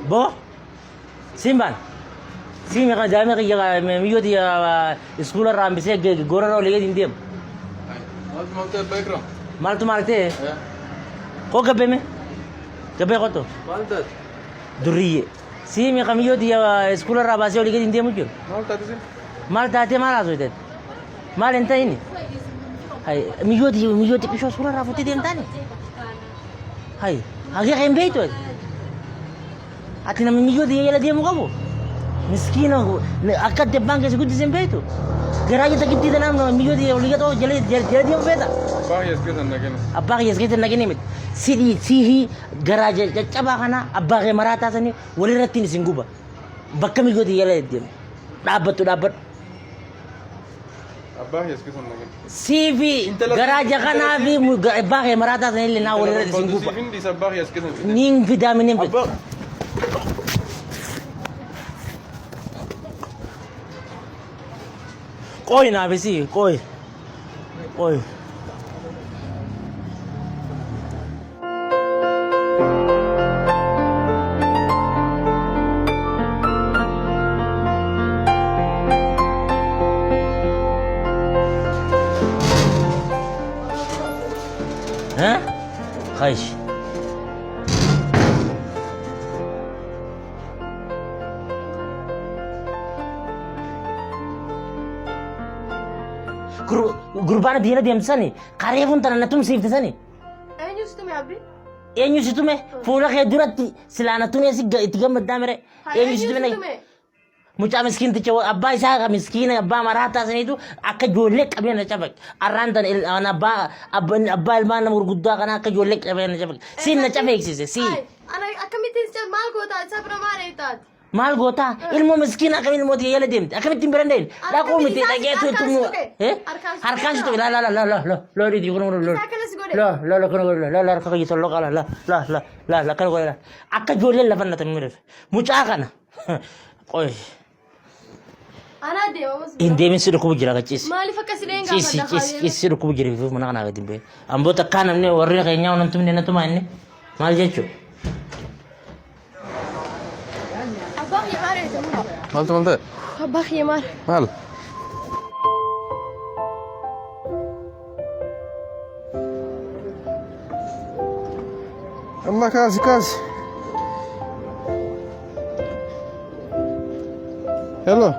Boo siin baan. Sii meeqa daa'ima kiyya miyyoo tiyya iskuula irraa hambisee goora irra olii gadi hin deemu. Maaltu maal ta'e abbaa Ikram? Maaltu maal ta'e? Koo gabbee mee? Gabbee kottu. Maal taate? Durriyyee. Sii meeqa miyyoo tiyya iskuula irraa baasee olii gadi hin deemu jiru. Maal taate isin? Maal taatee maal haasofte? Maal hin ta'ini? Hay miyyoo tiyya miyyoo xiqqishoo iskuula irraa fuutee deemtaani? Hay hagee kan hin beektu ati? Ati nama miyyoo tiyya jala deemu qabu? Miskiina akka itti abbaan keessa guddise hin beektu? Garaa jala giddi tanaaf nama miyyoo tiyya olii gad jala jala deemu feeta? Abbaa kiyya as keessa hin dhaqin. Abbaa kiyya as keessa hin dhaqini miti. Sidhii sihii garaa caccabaa kana abbaa kee maraataa sanii walirratti isin guba. Bakka miyyoo tiyya jala deemu. Dhaabbattu dhaabbadhu. Abbaa kiyya as keessa hin dhaqin. Sii fi Intala- garaa jakanaa fi abbaa kee maraataa sanillee naa walirratti isin guba. Siif hin dhiisa abbaa kiyya as keessa hin fidin. Niin fidaa minin fida. Abbaa. Qoy naaf isii qoy. Qoy. Ha? Kayış. Gurbaan diina deemsisani kareefuun tana na tumsiifte sani. Eenyu si tume abbi? Eenyu si tume? Fuula kee duratti silaa na tumee si itti gammaddaa mire. Eenyu si tume? Mucaa miskiinticha abbaa isaa ka miskiina abbaa maraataa saniitu akka ijoollee qabee na cafaqe. Arraan tan abbaa abbaa ilmaan nama gurguddaa kana akka ijoollee qabee na cafaqe. Siin na cafeeksise sii. Ana akkamittiin si maal goota isa bira maal eegtaati? Maal gootaa? Ilmoo miskiina akkamiin ilmoo tiyya jala deemte? Akkamittiin bira hin deemne? Dhaquu miti dhaqee tumu. Harkaan si tuqe la la la la la la la la la Isaa akkanas godhe. la la la kana godhe la la harka kiyya tolloqa la la la la la la kana godhe la akka ijoolleen lafa natan mire mucaa kana qoy Anaa deema mas. hin deemin si dhukkubu jira kachiis Maaliif akkas illee hin ciisi gaafadha ciisi ciisi si dhukkubu jira fi mana kanaa gadi hin ba'e amboota akkaa namni warri keenyaa waan tumne na tumaa inni maal jechuu Abbaa kiyya maal eegta? Maaltu maal ta'e? Abbaa kiyya maal? Maal? Amma kaasi kaasi. Hello.